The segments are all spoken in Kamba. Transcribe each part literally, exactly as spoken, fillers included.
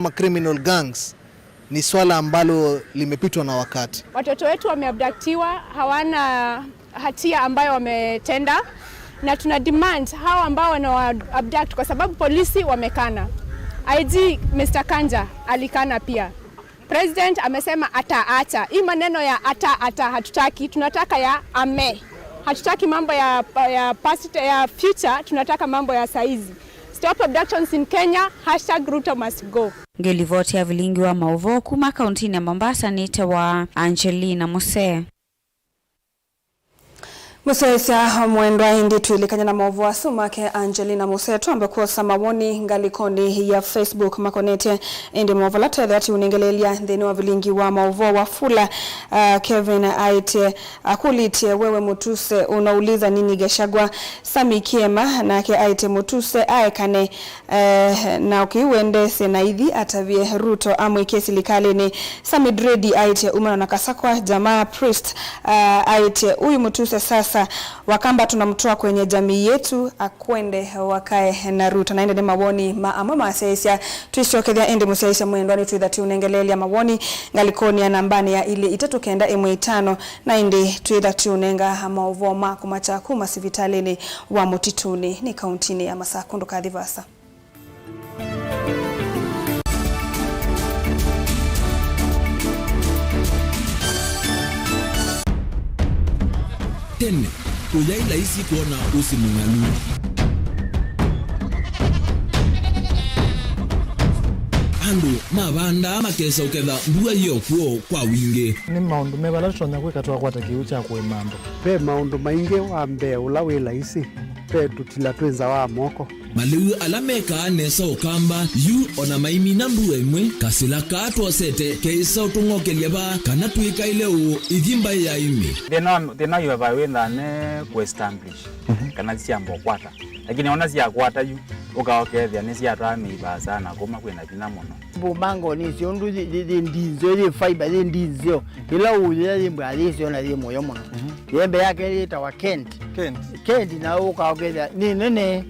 ma criminal gangs ni swala ambalo limepitwa na wakati. Watoto wetu wameabductiwa, hawana hatia ambayo wametenda, na tuna demand hao ambao wanawaabduct, kwa sababu polisi wamekana. I G Mister Kanja alikana pia. President amesema ataacha. Hii maneno ya ata, ata hatutaki, tunataka ya ame. Hatutaki mambo ya, ya past, ya future, tunataka mambo ya saizi. Stop abductions in Kenya, hashtag Ruto must go. Ngĩlivoti ya vilingi wa maũvoo kuma kauntinĩ ya Mombasa nĩtawa Angelina Musee. Mũsyaĩĩsya mwendwa, ĩndĩ twĩlĩkany'a na maũvoo asu make Angelina Musee, twambe kwosa mawoni ngalĩkonĩ ya Facebook makonetye ĩndĩ maũvoo ala twethĩwa tũiũnengeleelya nthĩnĩ wa vilingi wa maũvoo wa Fula. Ah, Kevin aĩtye, akũlĩtye, "Wewe Mutuse unauliza nini Gachagua?" Sami Kiema nake aĩtye, "Mutuse aekane." Eh, na ũkĩu ũendesye na ithi atavye Ruto amwĩkĩe silikalĩnĩ. Sami Dredi aĩtye, "Umana na Kasakwa, jamaa priest." Ah, aĩtye, "Huyu Mutuse sasa, Wakamba tunamtoa kwenye jamii yetu, akwende wakae na Ruto." Na ĩndĩ nĩ mawoni ma amwe ma asyaĩĩsya. Twĩsyokethya ĩndĩ mũsyaĩĩsya mwendwa, nĩtwĩtha tũiũnengeleelya mawoni ngalĩkonĩ ya nambanĩ ya ilĩ itatũ kenda ĩmwe itano, na ĩndĩ twĩtha tũiũnenga maũvoo ma kũmakya kuma sivitalĩnĩ wa Mũtitũnĩ nĩ kauntinĩ ya Masakũ. Ndũkathi vaasa. Tene, ũyaĩ laisi kwona ũsĩ mũng'alu. Andũ mavandaa makesa ũketha mbua yĩ o kw'o kwa wingĩ. Nĩ maũndũ meva ala tũtonya kwĩka twakwata kĩw'ũ kya kũĩma andũ? Ve maũndũ maingĩ. Wa mbee ũla wĩ laisi, ve tũtila twĩ nza wa moko. Malĩu ala mekaa nesa Ũkamba yu o na maimina mbua ĩmwe, kasĩla kaa twosete keĩsa ũtũng'okelya vaa kana twĩkaĩle ũũ ithi mbaĩ ya ĩmĩ. Thĩna wa, thĩna wa highway wĩthaa ne kũ establish, mhm, kana syamba ũkwata. Lakini ona syakwata yu, ũka ũkethĩa nĩsyatwaa mĩivaasa na kuma kwĩna vinya mũno. Mbumbango nĩsyo ũndũ yĩ, yĩ, yĩ ndinzeo, yĩ fiber, yĩ ndinzeo. Ĩla ũyĩa yĩ mbaa yĩseo na yĩ mũyo mũno. Mhm. Yembe yake yĩtawa Kent. Kent. Kent na ũka ũkethĩa nĩ nene.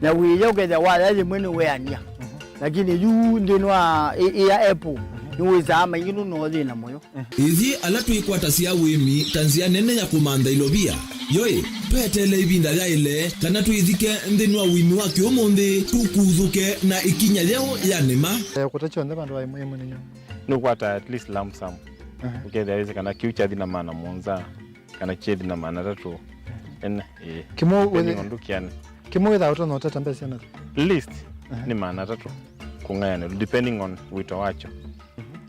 Na wĩya ũkethĩa waya yĩmwe nĩ weania. Mhm. Lakini yu nthĩnĩ wa ĩ, ĩ ya Apple, mhm, nĩwĩsaa maingĩ nũno thĩna mũyo. Ithyĩ ala twĩkwatasya ũĩmi ta nzĩa nene ya kũmantha ilovia, yoĩ, tweteele ĩvinda yaĩle kana twĩthike nthĩnĩ wa ũĩmi wa kĩũmũnthĩ, tũkuthũke na ĩkinya yeũ ya nĩma. Eh, kũta kyonthe vandũ va ĩmwe ĩmwe nĩnyo. Nũkwata at least lump sum. Aha. Ũkethĩa wĩsĩ kana kĩu kyathi na maana mũonza, kana kyethi na maana atatũ. Ene, ĩĩ. Kĩmwe depending wĩthĩ-, on ndũkiane. Kĩmwe wĩthaa ũtonya ũtata mbesa syana? Least, aha, nĩ maana atatũ kũng'ayanĩlwa, depending on wĩto wakyo.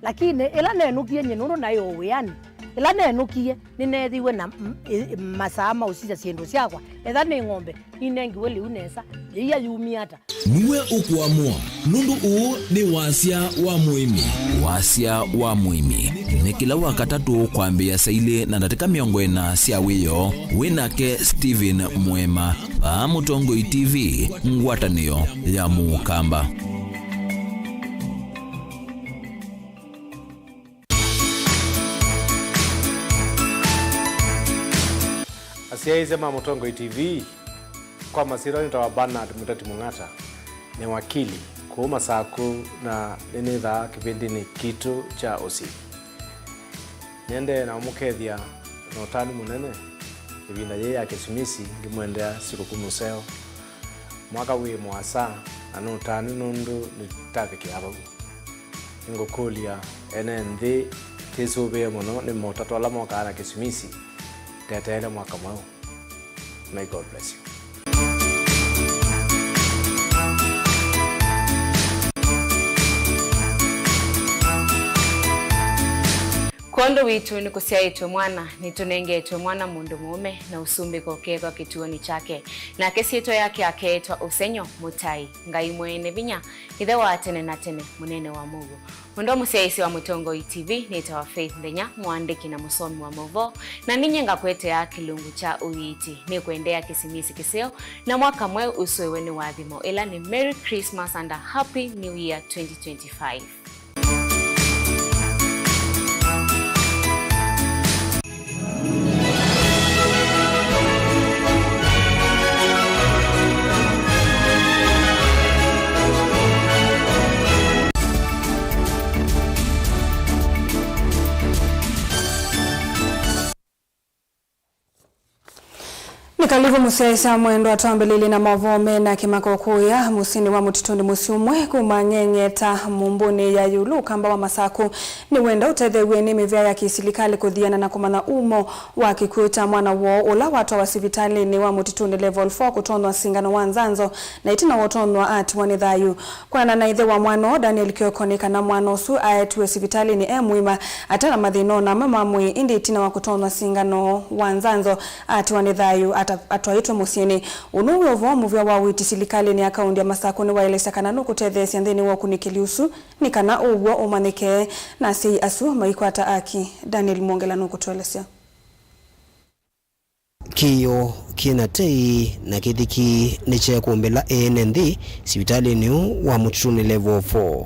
Lakini ĩla nenũkie nyie nũndũ naĩ o wĩanĩ, ĩla nenũkie nĩneethĩiwe na m-, ĩ-, masaa ma ũsisya syĩndũ syakwa. Etha nĩ ng'ombe, ninengiwe lĩu nesa, yĩia yumie ata? Nue ũkũamũa, nũndũ ũũ nĩ wasya wa mũĩmi. Wasya wa mũĩmi nĩ kĩla Wakatatũ kwambĩĩa saa ilĩ na ndatĩka mĩongo ĩna sya wĩoo. Wĩ nake Stephen Mwema, vaa Mũtongoi T V, ngwatanĩo ya Mũkamba. Asyaĩĩsya ma Mũtongoi T V, kwa masyĩtwa nĩtawa Bernard Mũteti Mũng'ata, nĩ wakili kũu Masakũ, na nĩnĩthaa kĩvĩndĩnĩ kitũ kya ũsĩ. Nĩendee na ũmũkethya na ũtanu mũnene ĩvinda yĩĩ ya Kĩsimisi, ngĩmwendea sikũkũ mũseo. Mwaka wĩ mũasa, na nũtanu nũndũ nĩtavikĩa vau. Nĩngũkũlya ene nthĩ, twĩsũvĩe mũno nĩ motato ala mokaa na Kĩsimisi. Tweteele mwaka mweũ. May God bless you. Kwondũ witũ nĩkũsyaĩtwe mwana, nĩtũnengetwe mwana mũndũ mũũme, na ũsumbĩ kũkeethwa kĩtuonĩ kyake. Nake syĩtwa yake akeetwa Ũsenyo, Mũtai, Ngai Mwene Vinya, Ĩthe wa tene na tene, Mũnene wa Mũuo. Ũndũ mũsyaĩĩsya wa Mũtongoi T V, nĩtawa Faith Nthenya, mũandĩki na mũsomi wa maũvoo, na ninyie ngakwetea kĩlungu kya ũiiti. Nĩkwendea Kĩsimisi kĩseo na mwaka mweũ ũsũĩwe nĩ ũathimo, ĩla nĩ Merry Christmas and a Happy New Year twenty twenty-five. Kalivu mũsyaĩĩsya mwendwa, twambĩlĩlye na maũvoo me na kĩmako kũya mũsyĩnĩ wa Mũtitũnĩ. Mũsyĩ ũmwe kuma Ng'eng'eta, Mũmbũnĩ ya ĩũlũ, Ũkamba wa Masaku, nĩwenda ũtetheew'e nĩ mĩvĩa ya kĩsilikalĩ kũthiana na kũmanya umo wa kĩkw'ũ kya mwana woo ũla watwawa sivitalĩnĩ wa Mũtitũnĩ Level four kũtonywa singano wa nzanzo, na ĩtina wa ũtonywa atiwa nĩ thayũ. Kwĩanana na ĩthe wa mwana ũũ, Daniel Kioko, nĩ kana mwana ũsu aetiwe sivitalĩnĩ e mũima, ate na mathĩna o na amwe ma mwĩĩ, ĩndĩ ĩtina wa kũtonywa singano wa nzanzo, atiwa nĩ thayũ, ata-, atwaĩtwe mũsyĩnĩ. Ũnũ wĩ ũvoo mũvea wa ũiiti silikalĩnĩ ya kaũntĩ ya Masaku nĩwaelesya kana nũkũtetheesya nthĩnĩ wa ũkunĩkĩli ũsu, nĩ kana ũw'o ũmanyĩke, na asyai asu maikwata aki. Daniel Mwongela nũkũtũelesya. Kĩĩo kĩ na tei na kĩthiki nĩkyekũmbĩla ene nthĩ sivitalĩnĩ ũũ wa Mũtitũnĩ Level four.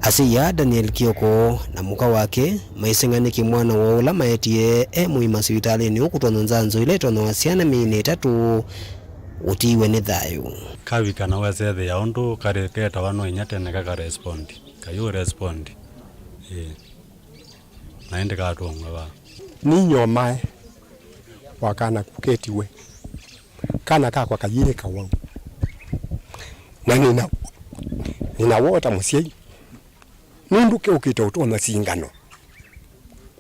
Asyai aa, Daniel Kioko na mũka wake, maiseng'a nĩkĩ mwana woo ũla maetie e mũima sivitalĩnĩ ũũ kũtonywa nzanzo ila itonyawa syana mĩinĩ ĩtatũ ũtiiwe nĩ thayũ. Kavika na wesethĩa ũndũ karĩ ketawa no inya tene kaka respond. Kayu respond. Ĩĩ. Na ĩndĩ katũngwa va. Ninyomae wa kana kuketiwe. Kana kakwa kayĩka wau. Na nina, nina wota mũsyai. Nũndũ keũkĩte ũtonya singano.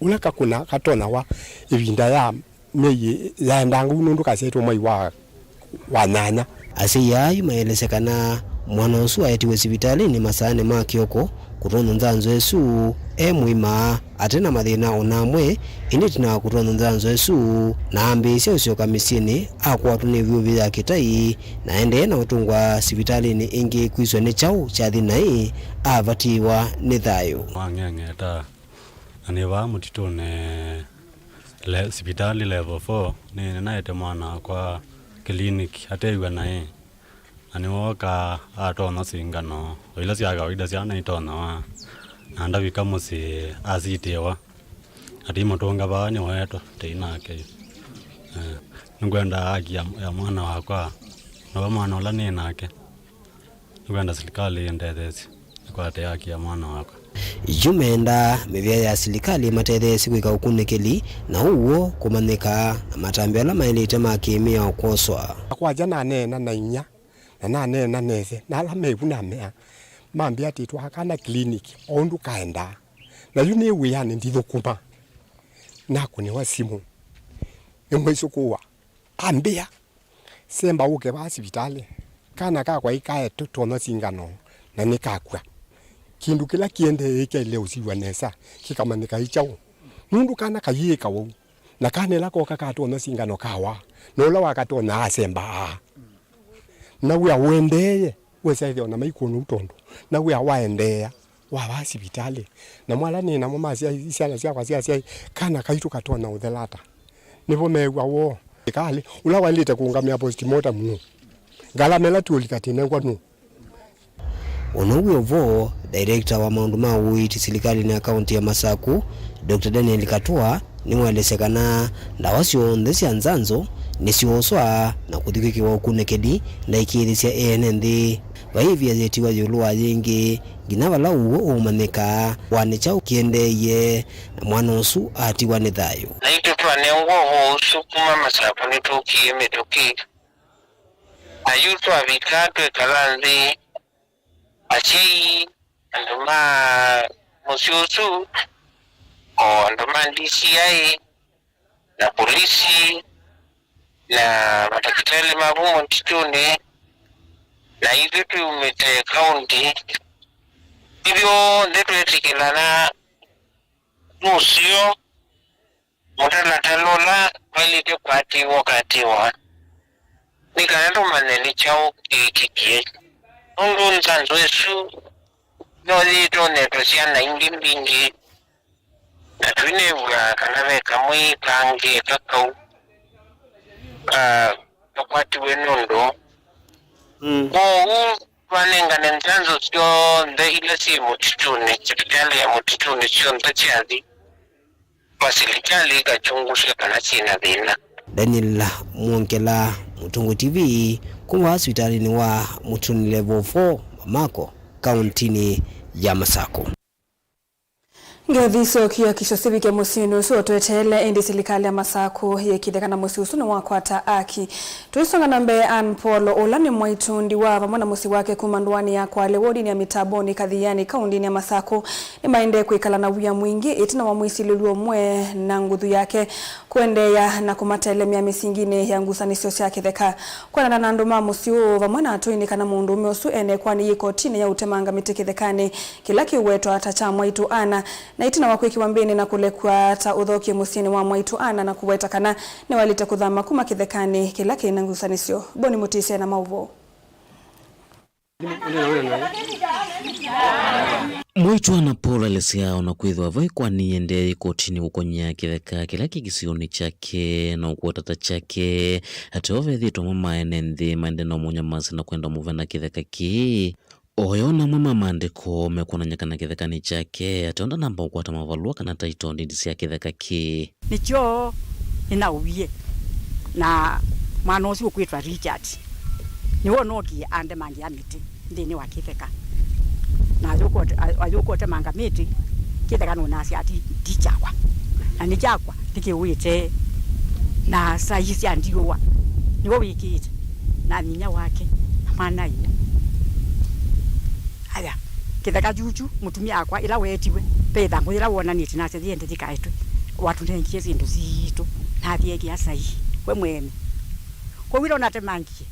Ũla kakũna katonyawa ĩvinda ya myei yaendangu nũndũ kasyaĩtwe mwai wa, wa nyanya. Asyai aa yu maelesya kana mwana ũsu aetiwe sivitalĩnĩ masaanĩ ma kĩoko kũtonywa nzanzo ĩsu e mũima, ate na mathĩna o na amwe, ĩndĩ ĩtina wa kũtonywa nzanzo ĩsu na ambĩĩsya ũsyoka mĩsyĩnĩ, akwatwa nĩ vyũvĩ ya kĩtai, na aendee na ũtũngwa sivitalĩnĩ ĩngĩ kwĩswa nĩ kyaũ kyathi naĩ, avatiwa nĩ thayũ. Wa Ng'eng'eta. Na nĩ vaa mũtitũnĩ le-, sivitalĩ level four, nĩ, nĩnaete mwana wakwa clinic atew'a naĩ. Na nĩwooka atonya singano, o ila sya kawaida syana itonyawa. Na ndavika mũsyĩ asitĩwa. Atimũtũnga vaa nĩwoetwa tei nake. Eh, nĩngwenda haki ya, ya mwana wakwa. Nĩwe mwana ũla nĩ nake. Nĩkwenda silikalĩ ĩndetheesye nĩkwate haki ya mwana wakwa. Yu mendaa mĩvĩa ya silikalĩ ĩmatetheesye kwĩka ũkunĩkĩli na ũw'o kũmanyĩka, na matambya ala maĩlĩte ma kĩ-mĩao kwoswa. Kwakya naneena na inyia, na naneena na ĩthe, na ala me vu namea, mambĩa atĩ twakana clinic o ũndũ kaendaa. Na yu nĩ wĩanĩ ndithũkũma, nakũnĩwa simũ nĩ mwĩsũkũũa, ambĩa, semba ũke vaa sivitalĩ. Kana kakwa ĩkae tũtonya singano na nĩkakw'a. Kĩndũ kĩla kĩendee kyaĩle ũsiw'a nesa, kĩkamanyĩka ĩ kyaũ. Nũndũ kana kayĩĩka wau, na kana ĩla koka katonya singano kawa, na ũla wakatonya asemba aa. Na wĩa ũendeeye, wesa ĩthĩwa na maikũnũ tondũ, na wĩa waendeea. Wa vaa sivitalĩ. Na mwala nĩ namo ma syai, syana syakwa sya syai, kana kaitũ katonya ũthela ata? Nĩvo meew'a woo. Sikalĩ, ũla waĩlĩte kũũngamĩa postmortem nũ? Ngalama ĩla tũũlika tĩnengwa nũ? Ũno wĩ ũvoo, director wa maũndũ ma ũiiti silikalĩnĩ ya kaũntĩ ya Masaku, Doctor Daniel Katua, nĩwaelesya kana ndawa syonthe sya nzanzo nĩsyooswa na kũthi kwĩkĩwa ũkunĩkĩli, ndaikĩĩthĩsya ene nthĩ. Vai ĩvia yĩtiwa ĩũlũ wa yĩngĩ, nginya vala ũw'o ũũmanyĩka wa nĩ kyaũ kĩendeeie, na mwana ũsu atiwa nĩ thayũ. Naitũ twanengwa ũvoo ũsu kuma Masaku nĩtũkie mĩtũkĩ. Na yu twavika twĩkala nthĩ, asyai, andũ ma mũsyĩ ũsu, o andũ ma D C I, na polisi, na matakĩtalĩ ma vu mũtitũnĩ, na ithyĩ twĩumĩte kaũntĩ, ithyonthe twetĩkĩlana nũseo mũtalatala ũla waĩlĩte kũatĩĩwa ũkatĩĩwa, nĩ kana tũmanye nĩ kyaũ kĩĩkĩkie, nũndũ nzanzo ĩsu no yĩtonyetwe syana ingĩ mbingĩ. Na twĩnĩw'a kana ve kamwĩĩ kangĩ kakau ka-, kakwatiwe nũndũ. Mm. Kwoou twanengane nzanzo syonthe ila syĩ mũtitũnĩ, sivitalĩ ya mũtitũnĩ syonthe syathi kwa silikalĩ ĩkachungusya kana syĩ na thĩna. Daniel Mwongela, Mũtũngũ T V, kuma sivitalĩnĩ wa Mũtitũnĩ Level four, Mamako, kaũntĩnĩ ya Masakũ. Ngethi syokie kisyo sivike mũsyĩnĩ ũsu ũtweteele, ĩndĩ silikalĩ ya Masakũ yĩ kĩtheka na mũsyĩ ũsu nĩwakwata aki. Tũisonga na mbee, Ann Paul, ũla nĩ mwaitũ Ndiwa, vamwe na mũsyĩ wake kuma ndũanĩ ya Kwale, wodinĩ ya Mitamboni, Kathiani, kaundinĩ ya Masakũ, nĩmaendee kwĩkala na wia mwingĩ ĩtina wa mwĩsilĩlw'e ũmwe na nguthu yake kũendeea na kũmatelemya mĩsinginĩ ya ngusanĩsyo sya kĩtheka. Kwonana na andũ ma mũsyĩ ũũ vamwe na atũi nĩ kana mũndũũme ũsu enekwa nĩ yĩ kotinĩ ya ũtemanga mĩtĩ kĩthekanĩ kĩla kĩũwetwa ta kya mwaitũ Ana, na ĩtina wa kwĩkĩwa mbĩnĩ na kũlekw'a ta ũthokie mũsyĩnĩ wa mwaitũ Ana na kũweta kana nĩwaĩlĩte kũthama kuma kĩthekanĩ kĩla kĩ na ngusanĩsyo. Boni Mũtĩsya na maũvoo. Mwaitũ Ana Paul aelesya o na kwĩthĩwa vai kwani ĩendee ikotinĩ kũkony'a kĩtheka kĩla kĩ kĩsionĩ kyake na ũkwata ta kyake, ateo vethĩĩtwe amwe ma ene nthĩ maendee na ũmũnyamasi na kwenda mũvena kĩtheka kĩĩ. Oyo na amwe ma maandĩko mekwonany'a kana kĩthekanĩ kyake ateo ndanamba ũkwata mavalũa kana title deed sya kĩtheka kĩĩ. Nĩkyo nĩnaũwie, na mwana ũsu ũkwĩtwa Richard nĩwe ũnookie andemangĩa mĩtĩ nthĩnĩ wa kĩtheka. Na ayũka ũte-, a-, ayũka ũtemanga mĩtĩ kĩtheka, nũnasya ati ti kyakwa, na nĩ kyakwa nĩkĩwĩte na sai sya ndiũa nĩwe wĩkĩĩte, na nyinya wake na mwana-a-inyia. Aya, kĩtheka kyukyu, mũtumia wakwa, ĩla weetiwe, ve ĩthangũ yĩla wonanĩtye nasya yĩende yĩkaetwe, watũnengie syĩndũ siitũ, nathi ekĩa sai we mwene. Kwoou ĩla ũnatemangie,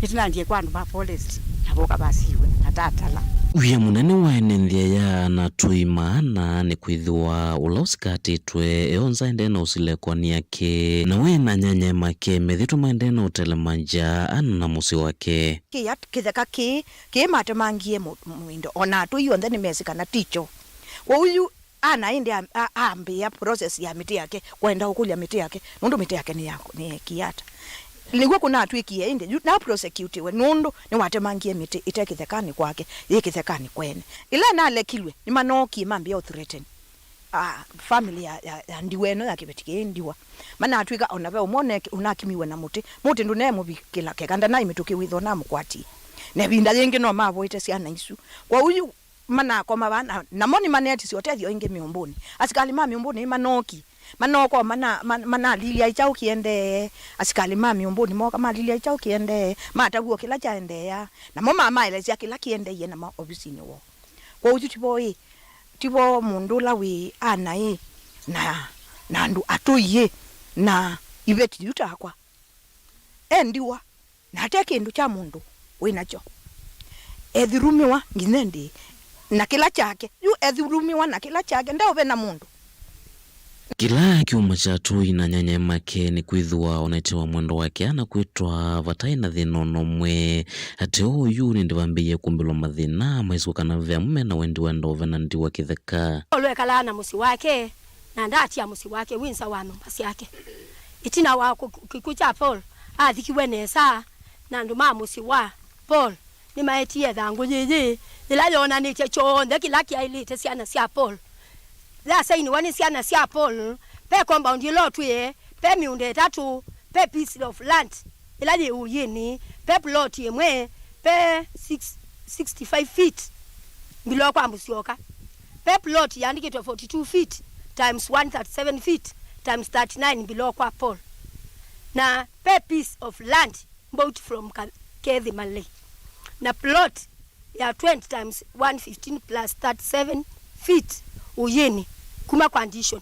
nĩtũnandie kwa andũ ma forest, na voka vasiwe na tatala. Wia mũnene wa ene nthĩ aya na atũi ma Ana nĩ kwĩthĩwa ũla ũsikatĩtwe eonza ende na ũsilekwa nĩ ake, na we na anyanyae make methĩtwe maendee na ũtelemangya Ana na mũsyĩ wake. Kĩya kĩtheka kĩĩ kĩĩ matemangie mũ-, mũindo, o na atũi onthe nĩmesĩ kana ti kyo. Kwoou yu Ana ĩndĩ a-, a-, ambĩĩa process ya mĩtĩ yake, kwenda ũkũlya mĩtĩ yake, nũndũ mĩtĩ yake nĩ ya, nĩ ya Kiata. Nĩw'o kũnatw'ĩkie ĩndĩ yu na prosecutiwe nũndũ nĩwatemangie mĩtĩ ĩte kĩthekanĩ kwake, yĩ kĩthekanĩ kwene. Ĩla nalekilwe, nĩmanookie mambĩĩa ũthreaten, ah, family ya, ya, ya Ndiwa ĩno ya kĩveti kĩĩ Ndiwa. Manatw'ĩka o na ve ũmwe ũneki-, ũnakimiwe na mũtĩ. Mũtĩ ndũneemũvikĩla keka, ndanaĩ mĩtũkĩ wĩtho namũkwatie. Na ĩvinda yĩngĩ no mavoete syana isu. Kwoou yu manakoma vaa, na, namo nĩmaneetisye ũtethyo ĩngĩ mĩũmbũnĩ. Asikalĩ ma mĩũmbũnĩ manookie. Manooka o mana-, man-, manalilya kyaũ kĩendee. Asikalĩ ma mĩũmbũnĩ mooka malilya kyaũ kĩendee. Matavw'a kĩla kyaendeea. Namo mamaelesya kĩla kĩendeeie namo ovisinĩ woo. Kwoou yu tivo ĩ, tivo mũndũ ũla wĩ Ana ĩ, na, na andũ atũi ĩ, na iveti yu takwa. E Ndiwa, na ate kĩndũ kya mũndũ wĩ nakyo. Ethulumiwa nginya ĩndĩĩ na kĩla kyake. Yu ethulumiwa na kĩla kyake, ndeũvena mũndũ. Kĩla kyũma kya atũi na anyanyae make nĩ kwĩthĩwa o na ĩtina wa mwendwa wake Ana kwĩtwa vataĩ na thĩna o na ũmwe. Ateo oyu nĩndĩ vambĩĩie kũmbĩlwa mathĩna, maisũka kana ve amwe mena wendi wa enda ũvena Ndiwa kĩtheka. Paul ekalaa na mũsyĩ wake, na ndaatia mũsyĩ wake wĩ nza wa nyũmba syake. Ĩtina wa kũ-, kĩkw'ũ kya Paul, athikiwe nesa, na andũ ma mũsyĩ wa Paul nĩmaetie ĩthangũ yĩyĩ yĩla yonanĩtye kyonthe kĩla kyaĩlĩte syana sya Paul. Yasainiwa nĩ syana sya Paul, ve compound ĩla ũtwĩe, ve mĩũnda ĩtatũ, ve piece of land ĩla yĩ ũiĩnĩ, ve plot ĩmwe, ve six, sixty-five feet below kwa Mũsyoka, ve plot yaandĩkĩtwe forty-two feet times one thirty-seven feet times thirty-nine below kwa Paul, na ve piece of land bought from Ka-, Kethi Malei, na plot ya twenty times one fifteen plus thirty-seven feet ũiĩnĩ kuma kwa Dishon.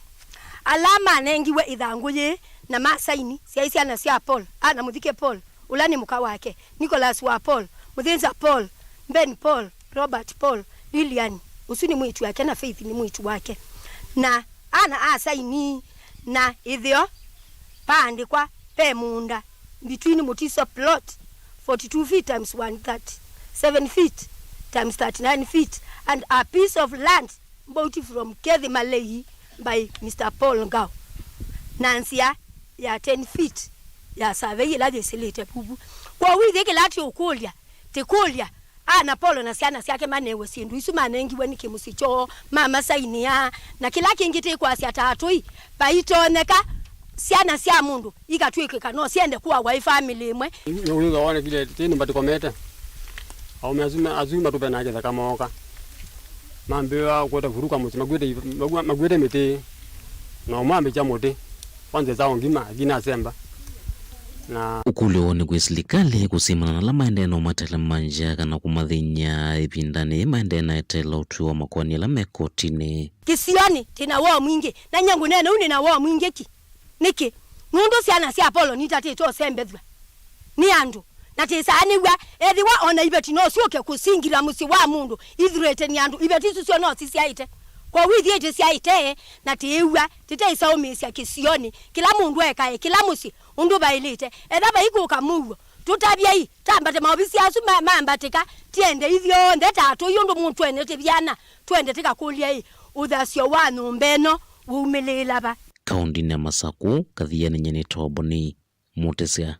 Ala manengiwe ĩthangũ yĩĩ na masaini syaĩ syana sya Paul, Ana mũthike Paul, ũla nĩ mũka wake, Nicholas wa Paul, Mũthĩnza Paul, Ben Paul, Robert Paul, Lilian, ũsu nĩ mwĩĩtu wake, na Faith nĩ mwĩĩtu wake. Na Ana asaini, na ĩtheo vaandĩkwa ve mũũnda between Mutiso plot, forty-two feet times one thirty-seven feet times thirty-nine feet, and a piece of land bought from Kethi Malei by Mister Paul Ngao, na nzĩa ya ten feet ya survey ĩla yĩsĩlĩte vuvu. Kwoou ithyĩ kĩla tĩũkũlya, tĩkũlya Ana Paul na syana syake manewe syĩndũ isu manengiwe nĩ kĩmũsyĩ kyoo, mamasainĩa, na kĩla kĩngĩ tĩkwasya ta atũi, vaitonyeka syana sya mũndũ ikatw'ĩkĩka no syende kũawa ĩ family ĩmwe. Nĩwĩthwa wonekile tĩnĩ mbatikomete. Aũme asu ma-, asu matũvenaa kĩtheka mooka. Mambĩĩa kũete vuruka mũsyĩ, makuĩte iv-, makuĩte mĩtĩ, na ũmwe ambĩkya mũtĩ kwa nzĩa syaũ ngima, athi nasemba. Na ũkũlyo nĩ kwĩ silikalĩ kũsimana na ala maendee na ũmatela manzĩa kana kũmathĩny'a ĩvindanĩ yĩĩ maendee na eteela ũtwi wa makoani ala me kotinĩ. Kĩsionĩ, twĩ na woo mwingĩ, na nyie ngũneena ũu nĩ na woo mwingĩ ki. Nĩkĩ? Nũndũ syana sya Apolo nitatĩtwe ũsembethw'a nĩ andũ, na tĩsaanĩw'a, ethĩwa o na iveti no syũke kũsingila mũsyĩ wa mũndũ ithurĩte nĩ andũ, iveti isu syo no sisyaĩte. Kwoou ithyĩ tĩsyaĩte, na tĩĩw'a, tĩteisaũmĩĩsya kĩsionĩ, kĩla mũndũ ekae kĩla mũsyĩ ũndũ vaĩlĩte. Etha vaikũka mũuo, tũtavyei, tambate maovisi asu ma-, mambatĩka, tiende ithyonthe ta atũi ũndũ mũtwene tĩvyana, twende tĩkakũlye-ĩ, ũthasyo wa nyũmba ĩno wumĩlĩĩla va? Kaũndĩnĩ ya Masakũ, Kathiani, nyie nĩ Toboni Mũtĩsya.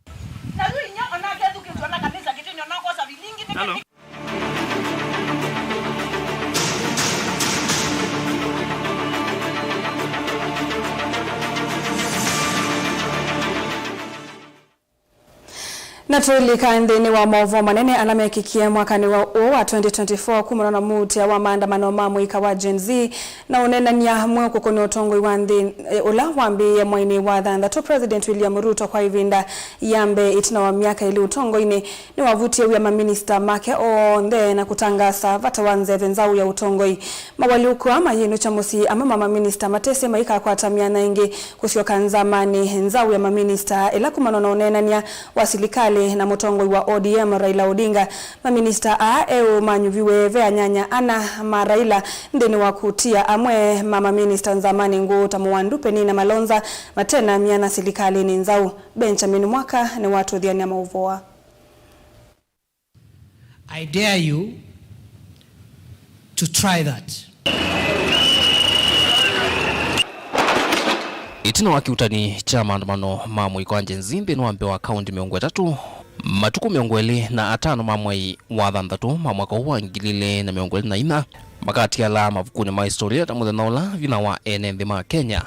Na yu inya onake ethukĩtwe na kanisa kĩtĩnĩ onakosa vilingi nĩ Hello. Na tũilika nthĩnĩ wa maũvoo manene ala mekĩkie mwakanĩ wa ũũ wa twenty twenty-four kumana na muutĩa wa maandamano ma mũika wa Gen Z na ũneenany'a mweũ kũkũnĩa ũtongoi wa nthĩ, e, ũla wambĩĩe mwainĩ wa thanthatũ. President William Ruto kwa ĩvinda ya mbee ĩtina wa myaka ĩlĩ ũtongoinĩ nĩwavutie wia maminista make onthe na kũtangaasa vata wa nzeve nzaũ ya ũtongoi. Mawalyũko aa mayĩnũkya mũsyĩ amwe ma maminista matesĩ maikakwata myanya ĩngĩ kũsyoka nzamanĩ nzaũ ya maminista ĩla kumana na ũneenany'a wa silikalĩ na mũtongoi wa O D M Raila Odinga. Maminista aa eũ manyuviwe ve anyanya ana ma Raila nthĩnĩ wa kũtia amwe ma maminista nzamanĩ ngũũ ta Mũwandu Penina Malonza mate na myanya silikalĩnĩ nzaũ. Benjamin Mwaka nĩwatũthĩany'a maũvoo aa. I dare you to try that. Ĩtina wa kĩutani kya maandamano ma mũika wa Gen Z nthĩnĩ wa mbee wa kaũnti mĩongo ĩtatũ, matukũ mĩongo ĩlĩ na atano ma mwei wa thanthatũ ma mwaka ũũ wa ngili ilĩ na mĩongo ĩlĩ na inya makatiala mavukunĩ ma historia ta mũthenya ũla vinya wa ene nthĩ ma Kenya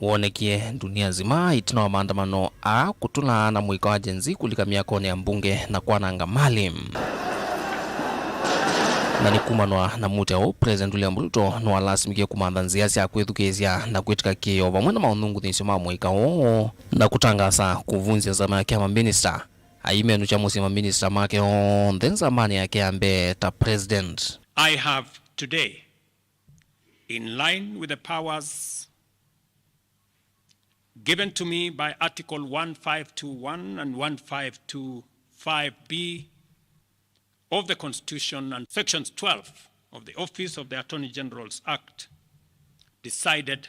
woonekie ndunia nzima ĩtina wa maandamano aa kũtũla na mũika wa Gen Z kũlika myakonĩ ya mbunge na kwananga malĩ. Na nĩ kumanwa na muutĩa ũũ, President William Ruto nĩwalasimĩkie kũmantha nzĩa sya kwĩthukĩĩsya na kwĩtĩka kĩĩo vamwe na maũnyungunyĩsyo ma mũika ũũ na kũtangaasa kũvunzya nzama yake ya maminista. Aimenũkya mũsyĩ maminista make onthe nzamanĩ yake ya mbee ta president. I have today, in line with the powers given to me by Article one five two one and one five two five B of the Constitution and Sections twelve of the Office of the Attorney General's Act, decided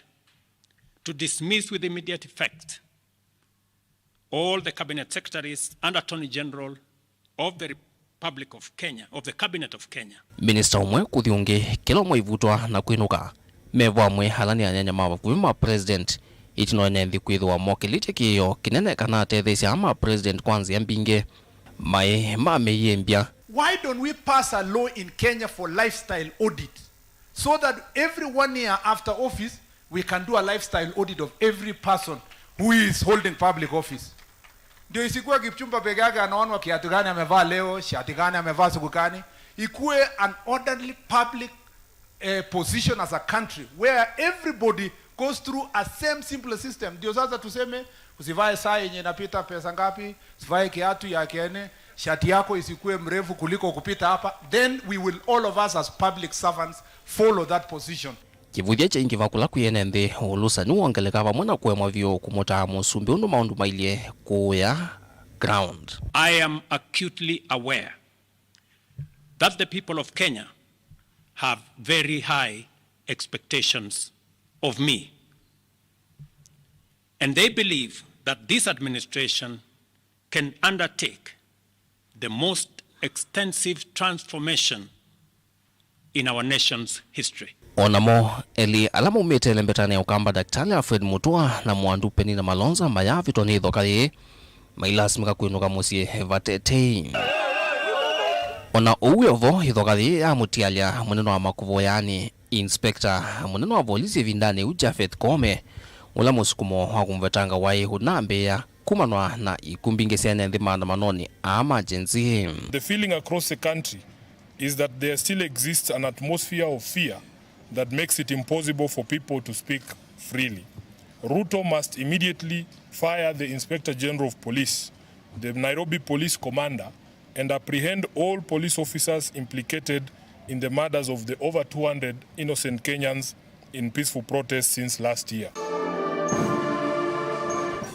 to dismiss with immediate effect all the Cabinet Secretaries and Attorney General of the Republic of Kenya, of the Cabinet of Kenya. Minista ũmwe kũthi ũngĩ, kĩla ũmwe aivutwa na kwĩnũka. Mevo amwe ala nĩ anyanya ma vakuvĩ ma President, ĩtina wa ene nthĩ kwĩthĩwa mokĩlĩtye kĩĩo kĩnene kana atetheesya aa ma President kwa nzĩa mbingĩ maĩ mameyĩmbya. Why don't we pass a law in Kenya for lifestyle audit? So that every one year after office, we can do a lifestyle audit of every person who is holding public office. Ndio isikuwe Kipchumba peke yake anaonwa kiatu gani amevaa leo, shati gani amevaa siku gani. Ikuwe an orderly public, eh, position as a country where everybody goes through a same simple system. Ndio sasa tuseme, usivae saa yenye inapita pesa ngapi, usivae kiatu ya kiene, shati yako isikuwe mrefu kuliko kupita hapa, then we will all of us as public servants follow that position. Kĩvũthya kyaingĩva kũla kwĩ ene nthĩ, ũlũsani wongeleka vamwe na kũemwa vyũ kũmũtaa mũsumbĩ ũndũ maũndũ mailyĩ kũũya ground. I am acutely aware that the people of Kenya have very high expectations of me. And they believe that this administration can undertake the most extensive transformation in our nation's history. O namo elĩ ala maumĩte ĩlembetanĩ ya Ũkamba, Daktari Alfred Mutua na Mwandu Penina Malonza, mayavĩtwa nĩ ĩthoka yĩĩ, mailasimĩka kwĩnũka mũsyĩ vate tei. O na ũu wĩ o vo, ĩthoka yĩĩ yamũtialya mũnene wa makũvũ, yaani Inspector mũnene wa volisi ĩvindanĩ yĩu, Japheth Koome, ũla mũsukumo wa kũmũvetanga waĩ ũnambĩĩa kumanwa na ikuũ mbingĩ sya ene nthĩ maandamanonĩ aa ma Gen Z. The feeling across the country is that there still exists an atmosphere of fear that makes it impossible for people to speak freely. Ruto must immediately fire the Inspector General of Police, the Nairobi Police Commander, and apprehend all police officers implicated in the murders of the over two hundred innocent Kenyans in peaceful protests since last year.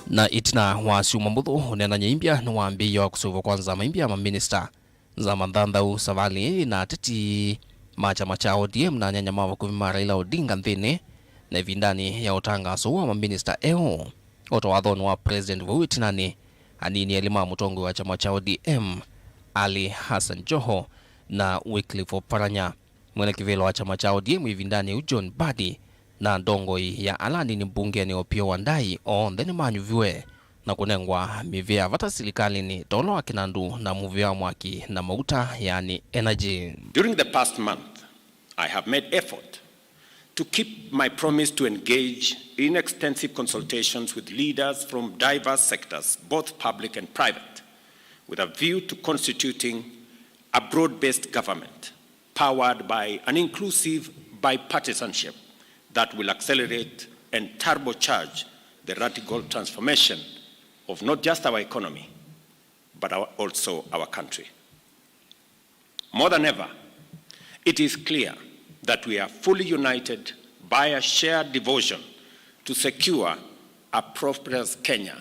Na ĩtina wa syumwa mbũthũ, ũneenany'a imbya nĩwambĩĩie wa kũseũvw'a kwa nzama imbya ya maminista. Nzama nthanthau savalĩ ĩĩ na ateti ma kyama kya O D M na anyanya ma vakuvĩ ma Raila Odinga nthĩnĩ na ĩvindanĩ ya ũtangaso ũũ wa maminista eũ. O ta wathoni wa President vau ĩtinanĩ, anini elĩ ma mũtongoi wa kyama kya O D M, Ali Hassan Joho na Wycliffe Oparanya. Mwene kĩvĩla wa kyama kya O D M ĩvindanĩ yĩu, John Mbadi, na ndongoi ya ala anini mbungenĩ, Opiyo Wandayi, onthe nĩmanyuviwe na kũnengwa mĩvĩa ya vata silikalĩnĩ, ta ũla wa kĩnandũ na mũvĩa wa mwaki na mauta, yani energy. During the past month, I have made effort to keep my promise to engage in extensive consultations with leaders from diverse sectors, both public and private, with a view to constituting a broad-based government powered by an inclusive bipartisanship that will accelerate and turbocharge the radical transformation of not just our economy, but our, also our country. More than ever, it is clear that we are fully united by a shared devotion to secure a prosperous Kenya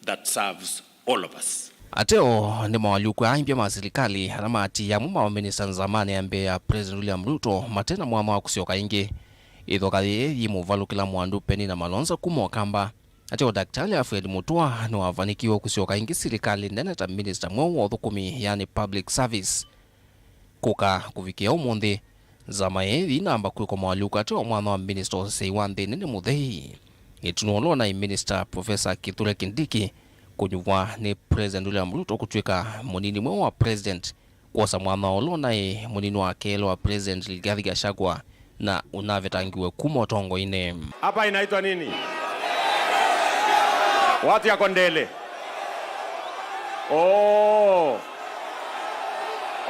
that serves all of us. Ateo nĩ moalyũku aa imbya ma silikalĩ ala maatiie amwe ma maminista nzamanĩ ya mbee ya President William Ruto mate na mwanya wa kũsyoka ĩngĩ. Ĩthoka yĩĩ yĩmũvalũkĩla Mwandu Penina Malonza kuma Ũkamba. Ateo Daktari Alfred Mutua nĩwavanikiwe kũsyoka ĩngĩ silikalĩ nene ta minista mweũ wa ũthũkũmi, yani public service. Kũka kũvikĩa ũmũnthĩ, nzama ĩĩ yĩinamba kwĩkwa moalyũku ateo mwanya wa minista ũsesei wa nthĩ nene mũthei. Ĩtina ũla ũnaĩ minista Professor Kithure Kindiki kũnyuvwa nĩ President William Ruto kũtw'ĩka mũnini mweũ wa President, kwosa mwanya ũla ũnaĩ mũnini wa kelĩ wa President Rigathi Gachagua na ũnavetangiwe kuma ũtongoinĩ. Hapa inaitwa nini? Watu ya Kondele. Oh.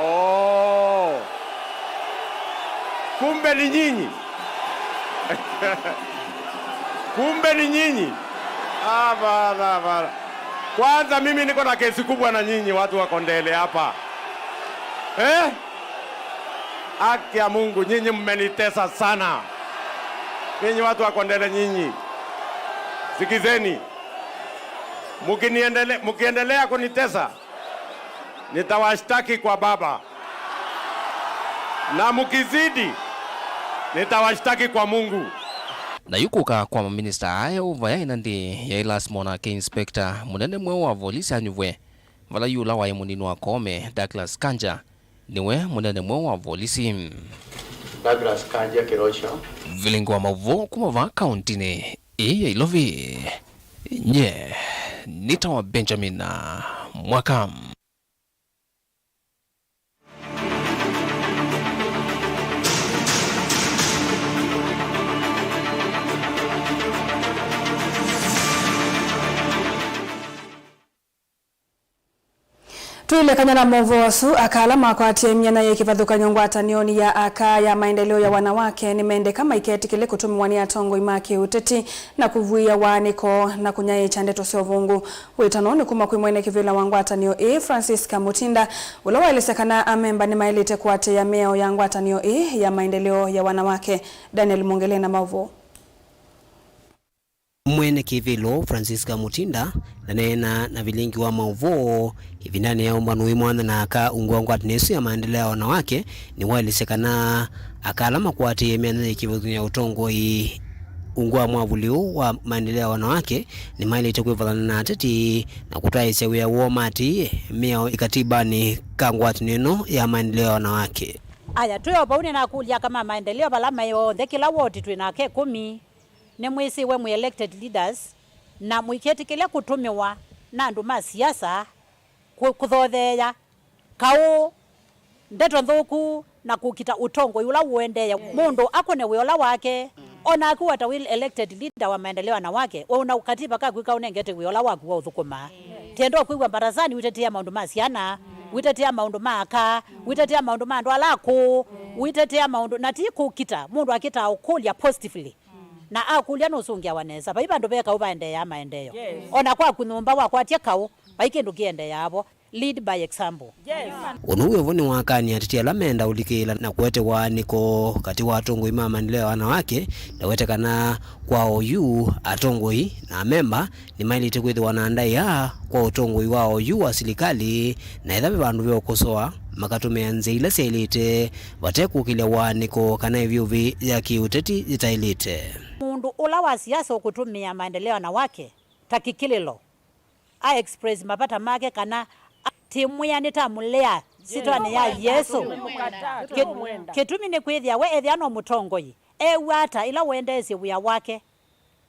Oh. Kumbe ni nyinyi. Kumbe ni nyinyi. Hapana, hapana. Kwanza mimi niko na kesi kubwa na nyinyi watu wa Kondele hapa. Eh? Haki ya Mungu, nyinyi mmenitesa sana. Nyinyi watu wa Kondele nyinyi. Sikizeni. Mkiniendele-, mkiendelea kunitesa, nitawashtaki kwa Baba. Na mkizidi, nitawashtaki kwa Mungu. Na yu kũka kwa maminista aa eũ vaya ĩna nthĩ yaĩ lasima onake inspector mũnene mweũ wa volisi anyuvwe, vala yu ũla waĩ mũnini wa Koome, Douglas Kanja, nĩwe mũnene mweũ wa volisi. Douglas Kanja Kĩroco. Vilingi wa maũvoo kuma vaa kauntinĩ ĩĩ ya Ilovi. Nye nĩtawa Benjamin Mwaka. Twĩlekany'a na maũvoo asu, aka ala makwatie myanya yĩ kĩvathũkany'o ngwatanĩonĩ ya aka ya maendeleo ya wanawake nĩmendeka maiketĩkĩle kũtũmĩwa nĩ atongoi ma kĩũteti na kũvuĩa waanĩko na kũnyaĩĩkya ndeto sya ũvũngũ. Wĩtano nĩ kuma kwĩ mwene kĩvĩla wa ngwatanĩo ĩĩ, Francisca Mutinda, ũla waelesya kana amemba nĩmaĩlĩte kũatĩĩa mĩao ya ngwatanĩo ĩĩ ya maendeleo ya wanawake. Daniel Mwongele na maũvoo. Mwene kĩvĩlo Francisca Mutinda ndaneena na vilingi wa maũvoo ĩvindanĩ ya ũmbano wĩ mwanya na aka ungu wa ngwatanĩo ĩsu ya maendeleo ya wanawake, nĩwaelesya kana aka ala makwatie myanya yĩ kĩvathũkany'o ya ũtongoi ungu wa mwavuli ũũ wa maendeleo ya wanawake nĩmaĩlĩte kwĩvathana na ateti na kũtaĩsya wĩa woo maatĩĩe mĩao ĩkatibanĩ ka ngwatanĩo ĩno ya maendeleo ya wanawake. Aya, twĩ o vau nĩnakũlya aka ma maendeleo vala maĩ onthe, kĩla woti twĩ na aka ĩkũmi. Nĩmwĩsĩwe mwĩ elected leaders, na mũiketĩkĩle kũtũmĩwa na andũ ma siasa kũ-, kũthotheea kaũ, ndeto nthũku, na kũkita ũtongoi ũla ũendeea. Mũndũ akũne wĩa ũla wake, o naku wata wĩ elected leader wa maendeleo ya wanawake, we ũna katiba kaku kaũnengete wĩa ũla waku wa ũthũkũma. Tienda kwĩw'a mbarazani ũtetee maũndũ ma syana. Wĩtetea maũndũ ma aka, wĩtetea maũndũ ma andũ ala akũũ, wĩtetea maũndũ, na ti kũkita, mũndũ akĩtaa ũkũlya positively. Na akũlya nũsũngĩawa nesa. Vai vandũ ve kaũ vaendeeaa maendeeo. Yes. O na kwaku nyũmba wakwatya kaũ, vai kĩndũ kĩendeeaa vo. Lead by example. Yes. Ũndũ wĩ vo nĩwakany'a ateti ala menda ũlikĩĩla na kũete waanĩko katĩ wa atongoi ma maendeleo ya wanawake, na wete kana kwa oyu atongoi na amemba nĩmaĩlĩte kwĩthĩwa na ndaĩa kwa ũtongoi wa oyu wa silikalĩ, na ethĩwa ve vandũ ve ũkosoa, makatũmĩa nzĩa ila syaĩlĩte, vate kũkĩlya waanĩko kana ĩvyũvĩ ya kĩũteti yĩtaĩlĩte. Mũndũ ũla wa siasa ũkũtũmĩa maendeleo ya wanawake ta kĩkĩlĩlo, a express mavata make kana a-, tĩmwĩa nĩtamũlea syĩtwanĩ ya Yesũ. Kĩ-, kĩtumi nĩ kwĩthĩa we ethĩa no mũtongoi, ew'a ata ĩla ũendeesye wĩa wake?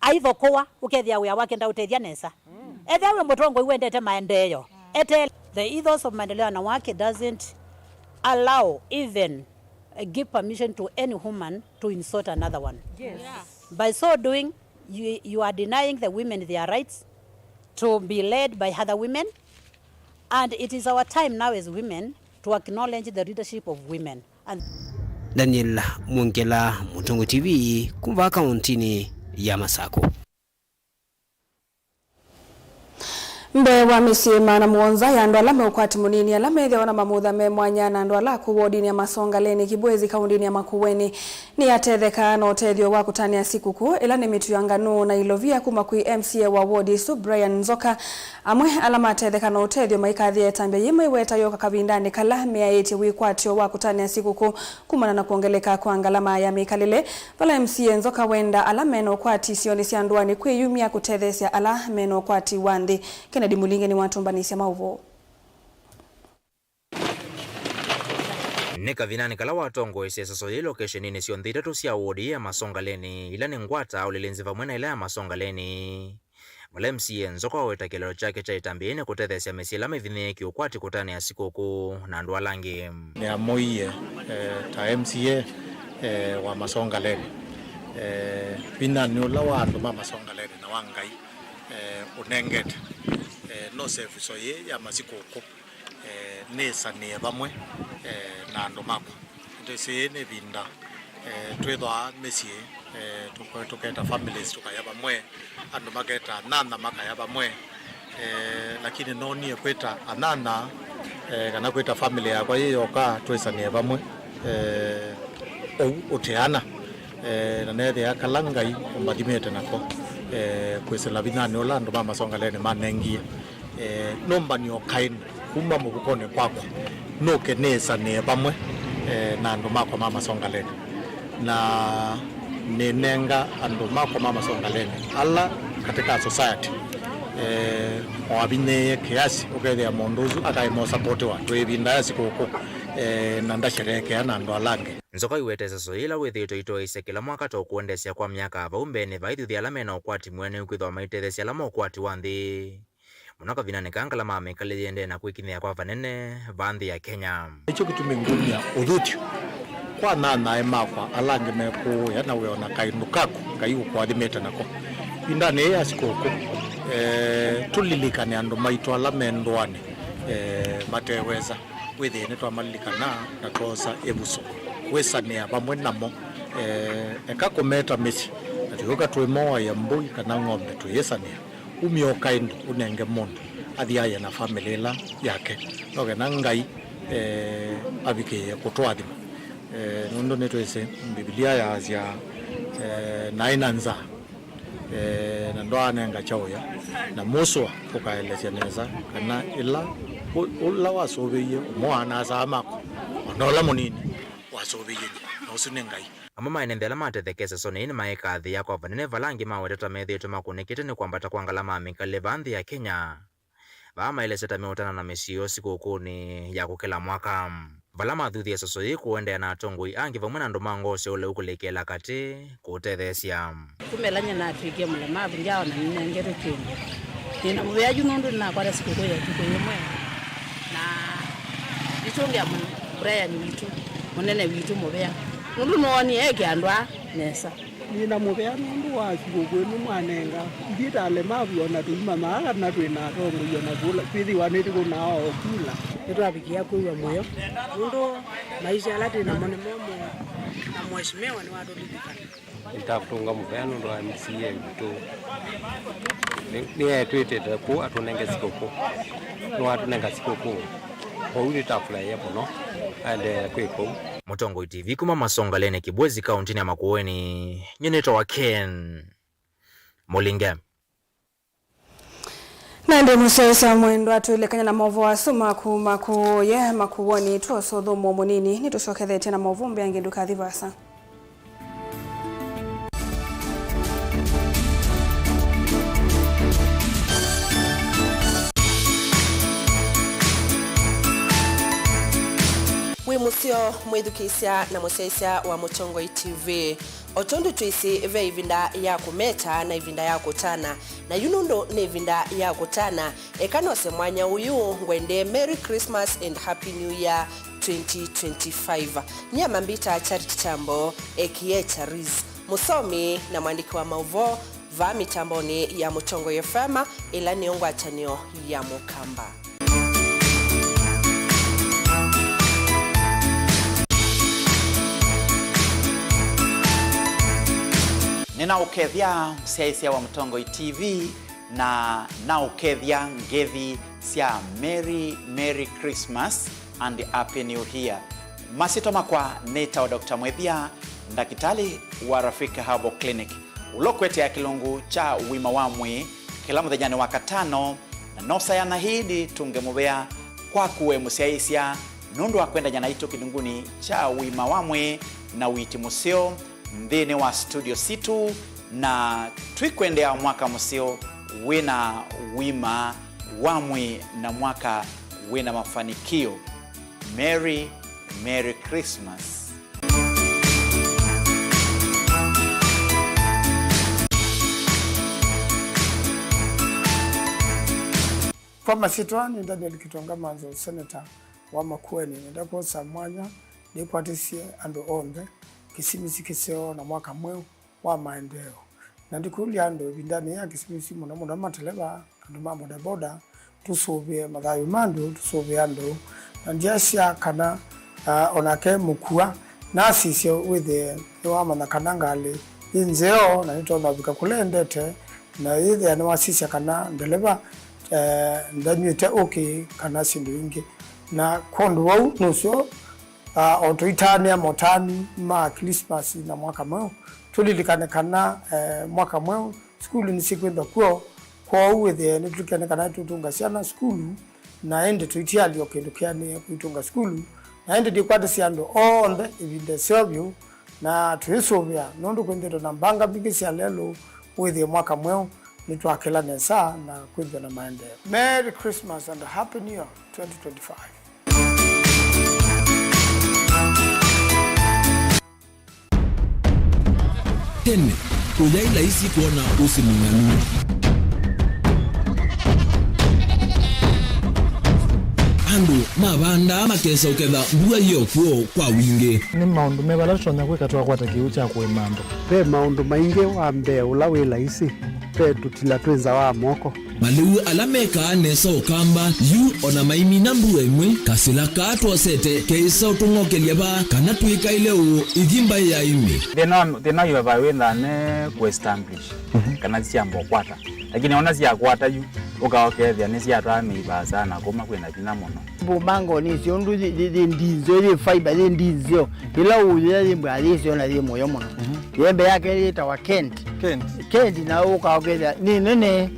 Aithokũwa, ũkethĩa wĩa wake ndaũtethya nesa. Ethĩa wĩ mũtongoi wendete maendeeo, ete the ethos of maendeleo ya wanawake doesn't allow even, uh, give permission to any woman to insult another one. Yes. Yeah. By so doing, you, you are denying the women their rights to be led by other women, and it is our time now as women to acknowledge the leadership of women. And Daniel Mwongela, Mũtongoi T V, kuma kaũntĩnĩ ya Masakũ. Mbee wa mĩsyĩ maana mũonza ya andũ ala me ũkwati mũnini ala methĩawa na mamutha me mwanya na andũ ala akũũ wodinĩ ya Masongaleni, Kibwezi, kaũntĩnĩ ya Makueni, nĩyatethekaa na ũtethyo wa kũtanĩa sikũkũ, ĩla nĩ mĩtu ya nganũ na ilovia kuma kwĩ M C A wa wodi ĩsu, Brian Nzoka. Amwe ala matetheka na ũtethyo maikathĩa ĩtambya yĩĩ maiweta yoka kavindanĩ kala meaĩtye wĩkwatyo wa kũtanĩa sikũkũ kumana na kwongeleka kwa ngalama ya mĩkalĩle, vala M C A Nzoka wenda ala mena ũkwati isionĩ sya ndũanĩ kwĩyumya kũtetheesya ala mena ũkwati wa nthĩ. Kennedy Mulinge nĩwatũmbanĩsya maũvoo. Nĩ kavindanĩ kala watongoesye ĩseso yĩĩ lokesheninĩ syonthe itatũ sya wodi ya Masongaleni, ila nĩ Ngwata, Ũlĩlĩnzĩ vamwe na ĩla ya Masongaleni, vala M C A Nzoka waweta kĩlalo kyake kya ĩtambya yĩĩ nĩ kũtetheesya mĩsyĩ ĩla mĩvinyĩĩe kĩũkwati kũtanĩa sikũkũ na andũ ala angĩ. Nĩamũie, eh, ta M C A, eh, wa Masongaleni, eh, vindanĩ ũla wa andũ ma Masongaleni na wa Ngai, eh, ũnengete, eh, nose ĩvuso yĩĩ ya masikũkũ, eh, nĩsanĩe vamwe, eh, na andũ makwa. Nĩtwĩsĩ nĩ ĩvinda, eh, twĩthwaa mĩsyĩ, eh, tũko-, tũketa families tũkaya vamwe, andũ maketa anana makaya vamwe, eh, lakini noonie kwĩta anana, eh, kana kwĩta family yakwa yĩ yoka twĩsanĩe vamwe, eh, ũu ũteana, eh, na neethĩa kala Ngai ũmbathimĩte nako, eh, kwĩsĩla vinyanĩ ũla andũ ma Masongaleni manengie. Eh, nũmbany'o kaĩ kuma mũvukonĩ kwakwa, nũke nĩĩsanĩe vamwe, eh, na andũ makwa ma Masongaleni. Na nĩnenga andũ makwa ma Masongaleni ala katika society, eh, o avinyĩĩe kĩasi, ũkethĩa mũndũ ũsu akaĩma ũsapotiwa twĩ ĩvinda ya sikũkũ, eh, na ndasherekea na andũ ala angĩ. Nzoka iwete ĩseso yĩla wĩthĩĩtwe itoeisye kĩla mwaka ta ũkũendeesya kwa myaka vau mbeenĩ, vaithuthya ala mena ũkwati mũeneu kwĩthwa maitetheesya ala ma ũkwati wa nthĩ. Mũno kavindanĩ kaa ngalama ya mĩkalĩle yĩendee na kwĩkinyĩa kwa vanene va nthĩ ya Kenya. Nĩkyo kĩtumi ngumya ũthũthyo kwa anyanyae makwa ala angĩ mekũũya na wĩona kaĩndũ kaku Ngai ũkũathimĩte nako. Ĩvindanĩ yĩĩ ya sikũkũ, eh, tũlilikane andũ maitũ ala me ndũanĩ, eh, mateweza. Wĩthĩe nĩtwamalilikana na twosa ĩvuso kwĩsanĩa vamwe namo. Eh, eka kũmeta mĩsyĩ, na tũyũka twĩmoaĩa mbũi kana ng'ombe twĩyĩsanĩa. Umya o kaĩndũ ũnenge mũndũ athi aye na famĩlĩ ĩla yake, no kenda Ngai, eh, avikĩĩe kũtũathima. Eh, nũndũ nĩtwĩsĩ Mbivilia yaasya, eh, naĩ na nzaa, eh, na ndwaanenga kyaũya, na mũsũa ũkaelesya nesa kana ĩla ũ-, ũla wasũvĩie ũmwe wa ana-a-asa makwa, o na ũla mũnini, wasũvĩie nyie, na ũsu nĩ Ngai. Amwe ma ene nthĩ ala matethekete ĩsesonĩ yĩĩ nĩmaĩkathĩĩa kwa vanene, vala angĩ maweta ta methĩĩtwe makũnĩkĩte nĩ kwambata kwa ngalama ya mĩkalĩle vaa nthĩ ya Kenya. Vaa maelesya ta meũtana na mĩsyĩ yoo sikũkũnĩ ya kũkĩla mwaka. Vala mathuthya ĩseso yĩĩ kũendeea na atongoi angĩ vamwe na andũ ma ngoo sya ũlau kũlĩkĩĩla katĩ kũũtetheesya. Kumĩla nyie natw'ĩkie mũlemavu, ndyaona nĩnengetwe kĩndũ. Nĩ na mũvea yu nũndũ nĩnakwata sikũkũ ya ũtukũ yĩmwe. Na nĩtũngĩa mũ-, Brian witũ, mũnene witũ mũvea. Nũndũ nĩwoonie e kĩandũ aa nesa. Nĩ na mũvea nũndũ wa sikũkũ ĩno mwanenga. Ithyĩ ta alemavu o na tũimamaa kana twĩ na atongoi o na kũla, twĩthĩwa nĩtũkũnaa o kula. Nĩtwavikĩa kwĩw'a mũyo nũndũ maisha ala twĩ namo nĩ momũ, na mheshimiwa nĩwatũlilikana. Nĩtakũtũnga mũvea nũndũ wa M C A witũ. Nĩ, nĩetwĩtĩte kũu atũnenge sikũkũ. Nĩwatũnenga sikũkũ. Kwoou nĩtafurahia mũno. Aendeea kwĩ kũu. Mũtongoi T V kuma Masongaleni, Kibwezi, kaũntĩnĩ ya Makueni, nyie nĩtawa Ken Mũlinge. Na ĩndĩ mũsyaĩĩsya mwendwa, twĩlekany'a na maũvoo asu maku makuũye makuwoni, twosa ũthũmũo mũnini, nĩtũsyokethetye na maũvoo mbeange, ndũkathi vaasa. Wĩ mũseo mwĩthukĩĩsya na mũsyaĩĩsya wa Mũtongoi T V. O tondũ twĩsĩ ve ĩvinda ya kũmeta na ĩvinda ya kũtana, na yu nũndũ nĩ ĩvinda ya kũtana, eka nose mwanya ũyũ ngwendee Merry Christmas and Happy New Year twenty twenty-five. Nyie mambĩtaa Charity Kyambo, A K A Charis, mũsomi na mwandĩki wa maũvoo vaa mĩtambonĩ ya Mũtongoi F M, ĩla nĩyo ngwatanĩo ya Mũkamba. Nĩnaũkethya mũsyaĩĩsya wa Mũtongoi T V, na naũkethya ngethi sya Merry, Merry Christmas and Happy New Year. Masyĩtwa makwa nĩtawa Doctor Mwĩthia, ndakĩtalĩ wa Rafika Herbal Clinic, ũla ũkũetea kĩlungu kya ũima wa mwĩĩ kĩla mũthenyanĩ wa katano, na nosayana hii ndĩtũnge mũvea kwaku we mũsyaĩĩsya nũndũ wa kwendany'a naitũ kĩlungunĩ kya ũima wa mwĩĩ na ũiiti mũseo nthĩnĩ wa studio sitũ, na twĩkwendea mwaka mũseo wĩna ũima wa mwĩĩ na mwaka wĩna mafanikio. Merry, Merry Christmas. Kwa masyĩtwa nĩ Daniel Kitonga Manzo, Senator wa Makueni. Nenda kwosa mwanya nĩkwatĩsye andũ onthe kĩsimisi kĩseo na mwaka mweũ wa maendeeo. Na ndikũlya andũ ĩvindanĩ ya kĩsimisi, mũno mũno mateleva, andũ ma bodaboda, tũsũvĩe mathayũ ma andũ, tũsũvĩe andũ. Na ndyasya kana, ah, o nake mũkua nasisye wĩthĩe nĩwamanya kana ngalĩ yĩ nzeo na nĩtonya ũvika kũla endete, na yĩthĩa nĩwasisya kana ndeleva, eh, ndanyw'ĩte ũkĩ kana syĩndũ ingĩ. Na kwondũ wau nũseo, ah, o tũitanĩa motanu ma Christmas na mwaka mweũ, tũlilikane kana, eh, mwaka mweũ sukulu nĩsyĩkwĩthwa kw'o. Kwoou wĩthĩe nĩtũlilikane kana nĩtũtũnga syana sukulu, na ĩndĩ tũitialya o kĩndũ kĩanĩe kũitũnga sukulu, na ĩndĩ ndĩkwatĩsya andũ onthe ĩvinda ĩseo vyũ, na tũisũvĩa nũndũ kwĩthĩtwe na mbanga mbingĩ sya lelũ, wĩthĩe mwaka mweũ nĩtwakĩla nesa na kwĩthĩwa na maendeeo. Merry Christmas and Happy New Year twenty twenty-five. Tene, kũyaĩ laisi kwona ũsĩ mũng'anu. Andũ mavandaa makesa ũketha mbua yĩ o kw'o kwa wingĩ. Nĩ maũndũ meva ala tũtonya kwĩka twakwata kĩw'ũ kya kũĩma andũ? Ve maũndũ maingĩ. Wa mbee ũla wĩ laisi, ve tũtila twĩ nza wa moko. Malĩu ala mekaa nesa ũkamba yu o na maimina mbua ĩmwe, kasĩla kaa twosete keĩsa ũtũng'okelya vaa kana twĩkaĩle ũũ ithi mbaĩ ya ĩmĩ. Thĩna wa, thĩna wĩ vaa wĩthaa ne kũ establish, mhm, kana syamba ũkwata. Lakini ona syakwata yu, ũka ũkethĩa nĩsyatwaa mĩi vaasa na kuma kwĩna vinya mũno. Mbumbango nĩ syũndũ yĩ, yĩ, yĩ ndinzeo, yĩ fiber, yĩ ndinzeo. Ĩla ũyĩa yĩ mbwa yĩ syo na yĩ mũyo mũno. Mhm. Yembe yake yĩtawa Kent. Kent. Kent na ũka ũkethĩa nĩ nene. Mhm.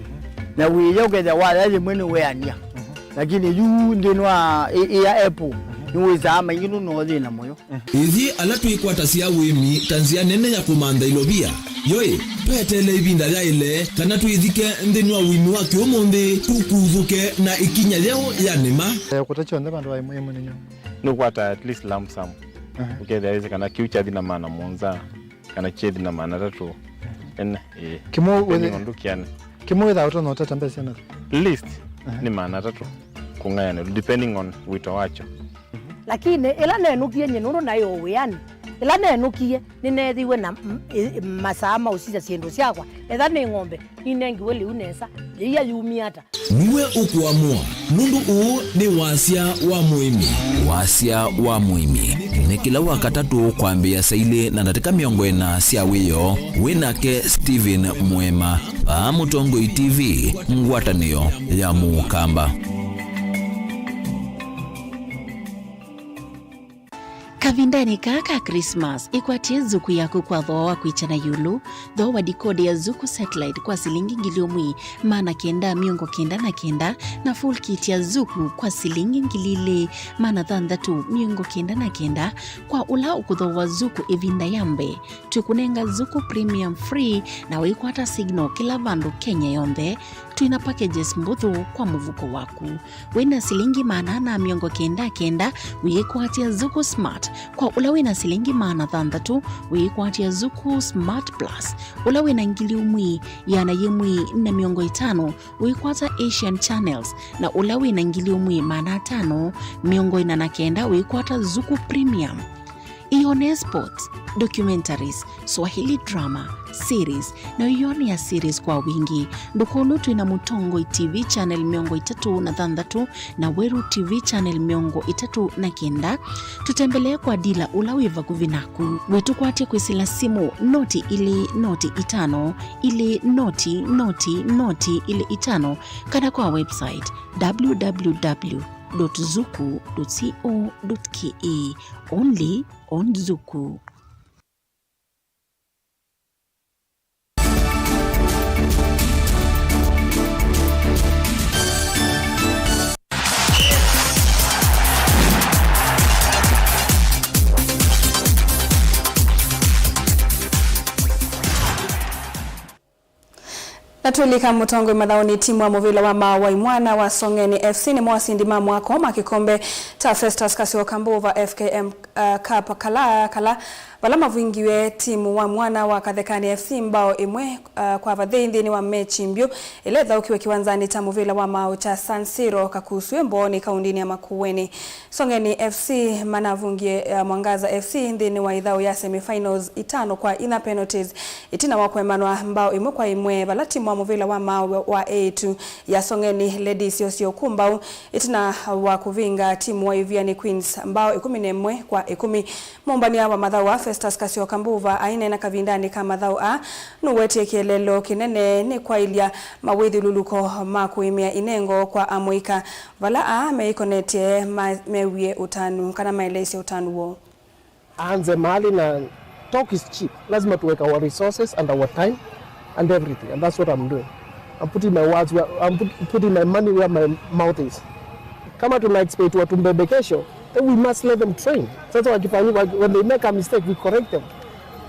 Na wĩya ũkethĩa waya yĩmwe nĩ weania. Mhm. Lakini yu nthĩnĩ wa ĩ, ĩ ya apple, mhm, nĩ wĩsaa maingĩ nũno thĩna mũyo. Ithyĩ ala twĩkwatasya ũĩmi ta nzĩa nene ya kũmantha ilovia, yoĩ, tweteele ĩvinda yaĩle kana twĩthike nthĩnĩ wa ũĩmi wa kĩũmũnthĩ, tũkuthũke na ĩkinya yeũ ya nĩma. Eh, kũta kyonthe vandũ va ĩmwe ĩmwe nĩ nyũmũ. Nĩkwata at least lump sum. Aha. Ũkethĩa wĩsĩ kana kĩu kyathi na maana mũonza, kana kyethi na maana atatũ. Ene, ĩĩ. Kĩmwe depending wĩthĩ-, on ndũkĩane. Kĩmwe wĩthaa ũtonya ũtata mbesa syana? Least, aha, nĩ maana atatũ kũng'ayanĩlwa, depending on wĩto wakyo. Lakini ĩla nenũkie nyie nũndũ naĩ o wĩanĩ, Ĩla nenũkie, nĩneethĩiwe na m-, ĩ-, masaa ma ũsisya syĩndũ syakwa. Etha nĩ ng'ombe, ninengiwe lĩu nesa, yĩia yumie ata? Nue ũkũamũa, nũndũ ũũ nĩ Wasya wa Mũĩmi. Wasya wa Mũĩmi nĩ kĩla Wakatatũ kwambĩĩa saa ilĩ na ndatĩka mĩongo ĩna sya wĩoo. Wĩ nake Stephen Mũema, vaa Mũtongoi T V, ngwatanĩo ya Mũkamba. Kavindanĩ kaa ka Christmas, ĩkwatĩe Zuku yaku kwa thooa wa kwĩkya na ĩũlũ. Thooa dikodi ya Zuku Satellite kwa silingi ngili ũmwe maana kenda mĩongo kenda na kenda, na full kit ya Zuku kwa silingi ngili ilĩ maana thanthatũ mĩongo kenda na kenda. Kwa ũla ũkũthooa Zuku ĩvinda ya mbee, twĩkũnenga Zuku Premium free na wĩkwata signal kĩla vandũ Kenya yonthe. Twĩ na packages mbũthũ kwa mũvuko waku. Wĩ na silingi maana ana mĩongo kenda kenda, wĩĩkwatya Zuku Smart. Kwa ũla wĩ na silingi maana thanthatũ, wĩĩkwatya Zuku Smart Plus. Ũla wĩ na ngili ũmwe, ĩana yĩmwe na mĩongo ĩtano, wĩĩkwata Asian Channels, na ũla wĩ na ngili ũmwe maana atano mĩongo ĩna na kenda, wĩĩkwata Zuku Premium. Ĩyonee sports, documentaries, Swahili drama, series, na ĩyonea series kwa wingĩ. Ndũkolwe twĩ na Mũtongoi T V channel mĩongo ĩtatũ na thanthatũ na Weru T V channel mĩongo ĩtatũ na kenda. Tũtembelee kwa dila ũla wĩ vakuvĩ naku. Wĩtũkwatye kwĩsĩla simũ noti ilĩ noti itano, ilĩ noti noti noti ilĩ itano, kana kwa website w w w dot zuku dot co dot k e. Only on Zuku. Na twĩlika Mũtongoi mathaũnĩ, timu wa mũvĩla wa maaũ wa imwana wa Song'eni F C nĩmo asindi ma mwako ma kĩkombe kya Festus Kasyoka Mbuva F K M, uh, Cup kala, kala, vala mavingiwe timu wa mwana wa Kathekani F C mbao ĩmwe, uh, kwa vathei nthĩnĩ wa mechi mbyũ ĩla ĩthaũkiwe kĩwanzanĩ kya mũvĩla wa maaũ kya San Siro Kakuswe Mbooni kaũndĩnĩ ya Makueni. Song'eni F C manavungie, uh, Mwangaza F C nthĩnĩ wa ĩthaũ ya semifinals itano kwa inya penalties, ĩtina wa kũemanwa mbao ĩmwe kwa ĩmwe, vala timu wa mũvĩla wa maaũ wa eĩtu ya Song'eni Ladies yosie ũkũmbaũ ĩtina wa kũvinga timu wa Iviani Queens mbao ĩkũmi na ĩmwe kwa ĩkũmi. Mũmbany'a wa mathaũ aa Festus Kasyoka Mbuva aineena kavindanĩ ka mathaũ aa, nũwetie kĩeleelo kĩnene nĩ kwaĩlya mawĩthyũlũlũko ma kũĩmĩa inengo kwa amũika, vala aa meĩkonetye ma-, mewie ũtanu kana maeleisye ũtanu woo. Aanze mahali na talk is cheap. Lazima tuweke our resources and our time and everything, and that's what I'm doing. I'm putting my words where, I'm put, putting my money where my mouth is. Kama tuna expect watumbebe kesho, then we must let them train. Sasa wakifanya, waki-, when they make a mistake, we correct them.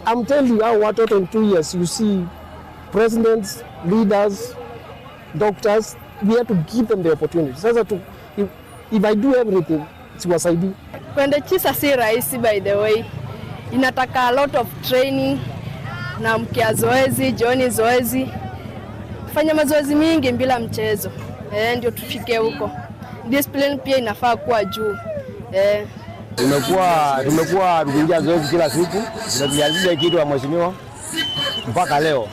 I'm telling you, hao watoto in two years, you see presidents, leaders, doctors, we have to give them the opportunity. Sasa tu, if, if I do everything, siwasaidii. Kuendesha si rahisi, by the way. Inataka a lot of training, na mkia zoezi, jioni zoezi. Fanya mazoezi mingi bila mchezo. Eh, ndio tufike huko. Discipline pia inafaa kuwa juu. Eh. Tumekuwa, tumekuwa tukiingia zoezi kila siku. Tumepiga zile kitu ya mheshimiwa mpaka leo.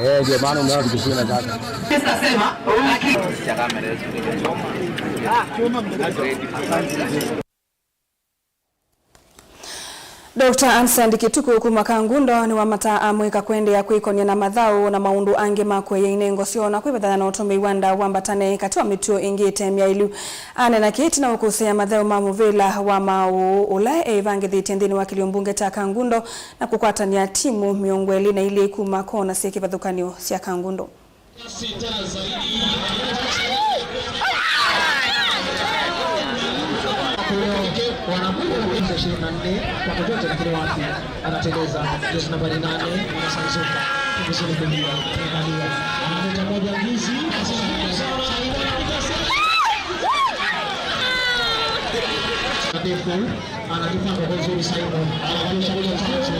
Eh, ndio maana umeona tukishinda sasa. Doctor Anselm Kituku kuma Kangundo nĩwamataa amũika kũendeea kwĩkonya na mathaũ na maũndũ angĩ ma kũeya inengo syoo na kwĩvathana na ũtũmĩi wa ndawa mbatane katĩ wa mĩtuo ĩngĩ ĩte myaĩlu. Aneena kĩĩ ĩtina wa kũsea mathaũ ma mũvĩla wa maaũ ũla eĩvangĩthĩtye nthĩnĩ wa kĩlio mbunge kya Kangundo na kũkwatanĩa timu mĩongo ĩlĩ na ilĩ kuma kona syĩ kĩvathũkany'o sya Kangundo. Anateleza, jezi nambari nane, anasanzuka. Pembezoni kulia, angalia. Analeta moja mbizi. Ndefu, anajipanga kwa uzuri Simon. Anaangusha moja tatu.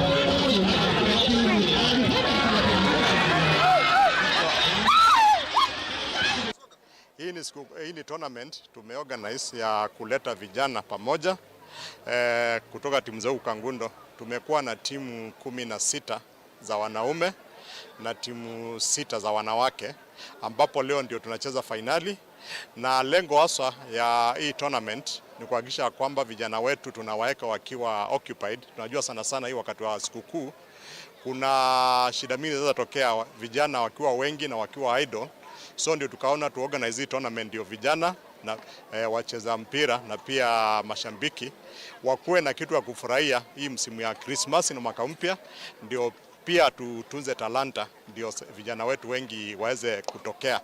Hii ni siku, hii ni tournament tumeorganize ya kuleta vijana pamoja, Eh, kutoka timu za huku Kangundo, tumekuwa na timu kumi na sita za wanaume na timu sita za wanawake, ambapo leo ndio tunacheza fainali, na lengo haswa ya hii tournament ni kuhakikisha kwamba vijana wetu tunawaeka wakiwa occupied. Tunajua sana sana hii wakati wa sikukuu kuna shida mingi zinaweza tokea, vijana wakiwa wengi na wakiwa idle. So ndio tukaona tu organize hii tournament, ndio vijana na, eh, wacheza mpira na pia mashabiki wakuwe na kitu ya kufurahia hii msimu ya Krismasi na mwaka mpya, ndio pia tutunze talanta, ndio s-, vijana wetu wengi waweze kutokea.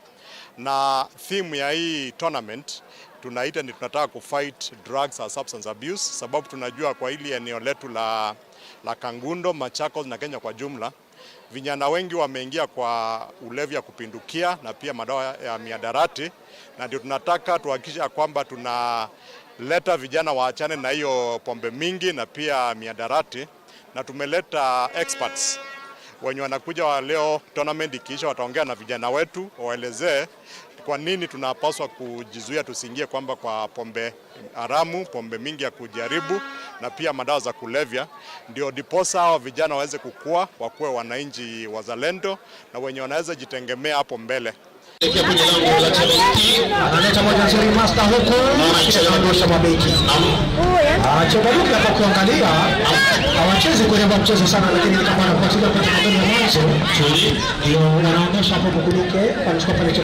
Na theme ya hii tournament tunaita ni tunataka kufight drugs and substance abuse, sababu tunajua kwa hili eneo letu la, la Kangundo, Machakos na Kenya kwa jumla, vijana wengi wameingia kwa ulevi ya kupindukia na pia madawa ya miadarati, na ndio tunataka tuhakikishe ya kwamba tunaleta vijana waachane na hiyo pombe mingi na pia miadarati, na tumeleta experts wenye wanakuja wa leo, tournament ikiisha, wataongea na vijana wetu, wawaelezee kwa nini tunapaswa kujizuia tusiingie kwamba kwa pombe haramu, pombe mingi ya kujaribu na pia madawa za kulevya, ndio ndiposa hao vijana waweze kukua, wakuwe wananchi wazalendo na wenye wanaweza jitegemea hapo mbele. Kuelekea kwenye lango la Chelsea. Analeta moja nzuri Master huku. Anaondosha mabeki. Anacheza Luke hapo kuangalia. Hawachezi kuremba mchezo sana, lakini ni kama wanafuatilia kwa sababu ya mwanzo. Ndio wanaonyesha hapo Mukuluke, anachukua pale